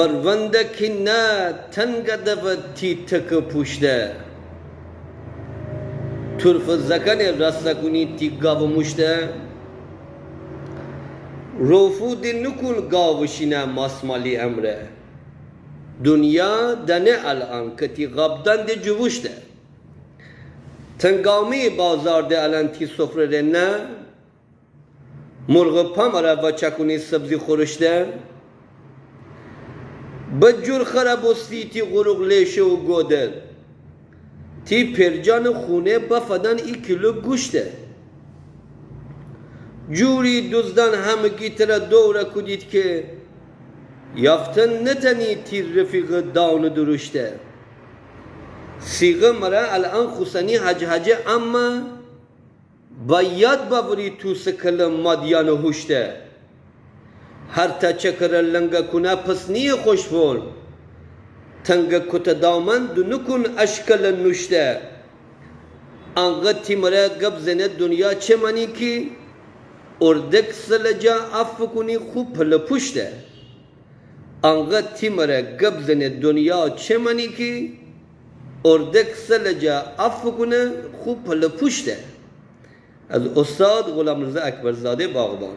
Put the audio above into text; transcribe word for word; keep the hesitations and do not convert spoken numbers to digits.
پرونده کی نه تنگه دو تی تکه پوشته، تورفه زکنه راسته کونی تی گاوه موشته. روفو ده نوکون گاوه شینه ماسمالی امره، دونیا دانه الان کی تی قابدان ده جووشته. تنگامی بازار ده الان تی سفره ره نه، مرغ پامره وچکونی سبزی خورشته. به جور خراب بوستی تی غروق لیشه و گودر، تی پئرجان خونه بفدان ای کیلو گوشته. جوری دوزدان همگی تره دوره کودید کی یافتن نتنی تی رفیق داون دروشته. سیغه مره الان خوسنی حج حجه اما با یاد باوری توسه کله مادیان هوشته. هر تا چکره لنگه کونه پس نیه خوشفول، تنگه کوته دامن دو نوکون اشکله نوشته. انقد تی مره گب زنه دونیا چه مانی کی، اردک سله جا افکونی خو پله پوشته. انقد تی مره گب زنه دونیا چه مانی کی، اردک سله جا افکونه خو پله پوشته. از استاد غلامرضا اکبرزاده باغبان.